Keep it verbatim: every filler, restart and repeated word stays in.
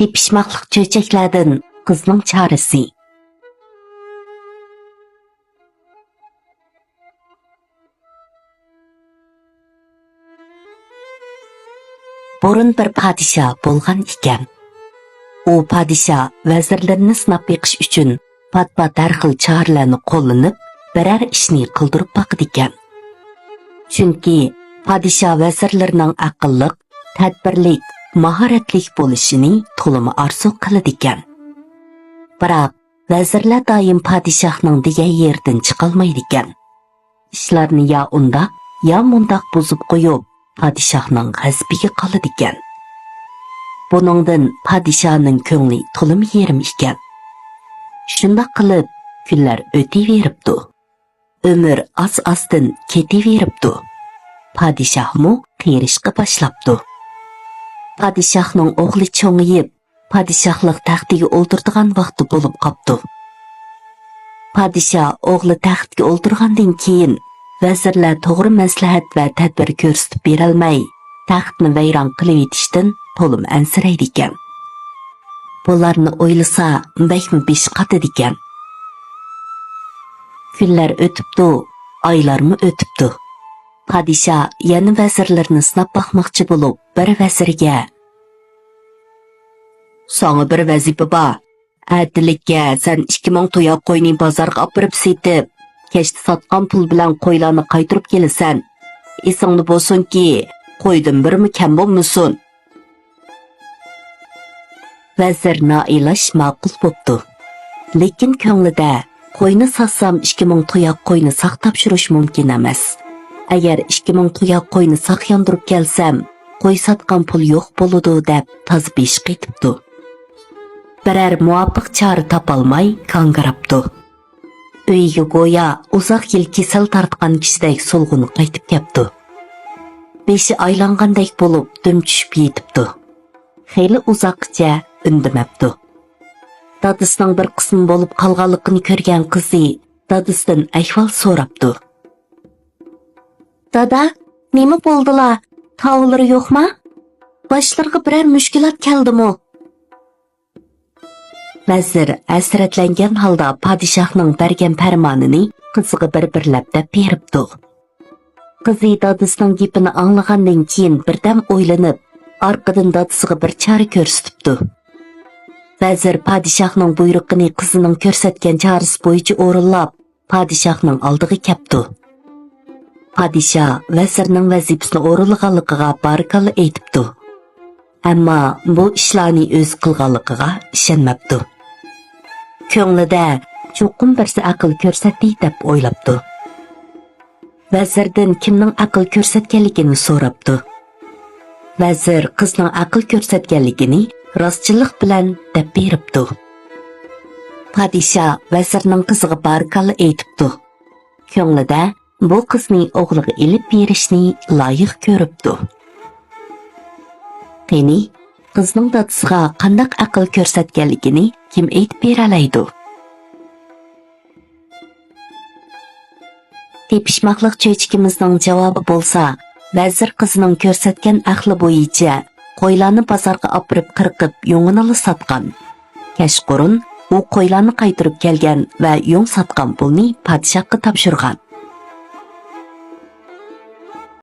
تېپىشماقلىق چۆچەكلەردىن قىزنىڭ چارىسى. بۇرۇن بىر پادىشاھ بولغان ئىكەن. ئۇ پادىشاھ ۋەزىرلىرىنى سىناپ بېقىش ئۈچۈن پات-پات ھەر خىل چارىلەرنى قوللىنىپ، بىرەر ئىشنى قىلدۇرۇپ باقىدىكەن. چۈنكى پادىشاھ ۋەزىرلىرىنىڭ ئەقىللىق، تەدبىرلىك، ماھارەتلىك بولۇشىنى تولىمۇ ئارزۇ قىلىدىكەن. بىراق، ۋەزىرلەر دائىم پادىشاھنىڭ دېگەن يېرىدىن چىقالمايدىكەن. ئىشلارنى يا ئۇنداق، يا مۇنداق بۇزۇپ قويۇپ، پادىشاھنىڭ غەزىپىگە قالىدىكەن. بۇنىڭدىن پادىشاھنىڭ كۆڭلى تولىمۇ يېرىم ئىكەن. شۇنداق قىلىپ، كۈنلەر ئۆتۈۋېرىپتۇ. ئۆمۈر ئاز-ئازدىن كېتىۋېرىپتۇ. پادىشاھمۇ قېرىشقا باشلاپتۇ. پادىشاھنىڭ ئوغلى چوڭىيىپ، پادىشاھلىق تەختىگە ئولتۇرىدىغان ۋاقتى بولۇپ قاپتۇ. پادىشاھ ئوغلى تەختكە ئولتۇرغاندىن كېيىن، ۋەزىرلەر توغرا مەسلىھەت ۋە تەدبىر كۆرسىتىپ بېرەلمەي، تەختنى ۋەيران قىلىۋېتىشتىن تولىمۇ ئەنسىرەيدىكەن. بۇلارنى ئويلىسا، بەكمۇ بېشى قاتىدىكەن. كۈنلەر ئۆتۈپتۇ، ئايلارمۇ ئۆتۈپتۇ. پادىشاھ يەنە ۋەزىرلىرىنى سىناپ باقماقچى بولۇپ، بىر ۋەزىرگە، ساڭا بىر ۋەزىپە بار. ئەتىلىككە سەن ئىككى مىڭ تۇياق قوينى بازارغا ئاپىرىپ سېتىپ، كەچتە ساتقان پۇل بىلەن قويلارنى قايتۇرۇپ كېلىسەن. ئېسىڭدە بولسۇنكى، قويدىن بىرمۇ كەم بولمىسۇن. ۋەزىر نائىلاج ماقۇل بوپتۇ. لېكىن كۆڭلىدە، قوينى ساتسام، ئىككى مىڭ تۇياق قوينى ساق تاپشۇرۇش مۇمكىن ئەمەس. ئەگەر ئىككى مىڭ تۇياق قوينى ساق ياندۇرۇپ كەلسەم، قوي ساتقان پۇل يوق بولىدۇ، دەپ تازا بېشى قېتىپتۇ. بىرەر مۇۋاپىق چارە تاپالماي گاڭگىراپتۇ. ئۆيىگە گويا ئۇزاق يىل كېسەل تارتقان كىشىدەك سولغۇنى قايتىپ كەپتۇ. بېشى ئايلانغاندەك بولۇپ دۈم چۈشۈپ يېتىپتۇ. خېلى ئۇزاققىچە ئۈندىمەپتۇ. دادىسىنىڭ بىر قىسمى بولۇپ قالغانلىقىنى كۆرگەن قىزى دادىسىدىن ئەھۋال سوراپتۇ. دادا، نېمە بولدىلا؟ تاۋلىرى يوقما؟ باشلىرىغا بىرەر مۈشكۈلات كەلدىمۇ؟ ۋەزىر ھەسرەتلەنگەن ھالدا پادىشاھنىڭ بەرگەن پەرمانىنى قىزىغا بىر-بىرلەپ دەپ بېرىپتۇ. قىزى دادىسىنىڭ گېپىنى ئاڭلىغاندىن كېيىن بىردەم ئويلىنىپ، ئارقىدىن دادىسىغا بىر چارە كۆرسىتىپتۇ. ۋەزىر پادىشاھنىڭ بۇيرۇقىنى قىزىنىڭ كۆرسەتكەن چارىسى بويىچە ئورۇنلاپ، پادىشاھنىڭ ئالدىغا كەپتۇ. پادىشاھ ۋەزىرنىڭ ۋەزىپىسىنى ئورۇنلىغانلىقىغا بارىكاللا ئېيتىپتۇ. ئەمما بۇ ئىشلارنى ئۆزى قىلغانلىقىغا ئىشەنمەپتۇ. كۆڭلىدە، چوقۇم بىرسى ئەقىل كۆرسەتتى دەپ ئويلاپتۇ. ۋەزىردىن كىمنىڭ ئەقىل كۆرسەتكەنلىكىنى سوراپتۇ. ۋەزىر قىزنىڭ ئەقىل كۆرسەتكەنلىكىنى راستچىللىق بىلەن دەپ بېرىپتۇ. پادىشاھ ۋەزىرنىڭ قىزىغا بارىكاللا ئېيتىپتۇ. كۆڭلىدە بۇ قىزنى ئوغلىغا ئېلىپ بېرىشنى لايىق كۆرۈپتۇ. قېنى، قىزنىڭ دادىسىغا قانداق ئەقىل كۆرسەتكەنلىكىنى كىم ئېيتىپ بېرەلەيدۇ؟ تېپىشماقلىق چۆچىكىمىزنىڭ جاۋابى بولسا، ۋەزىر قىزىنىڭ كۆرسەتكەن ئەقلى بويىچە قويلارنى بازارغا ئاپىرىپ قىرقىپ يۇڭىنىلا ساتقان. كەچقۇرۇن ئۇ قويلارنى قايتۇرۇپ كەلگەن ۋە يۇڭ ساتقان پۇلنى پادىشاھقا تاپشۇرغان.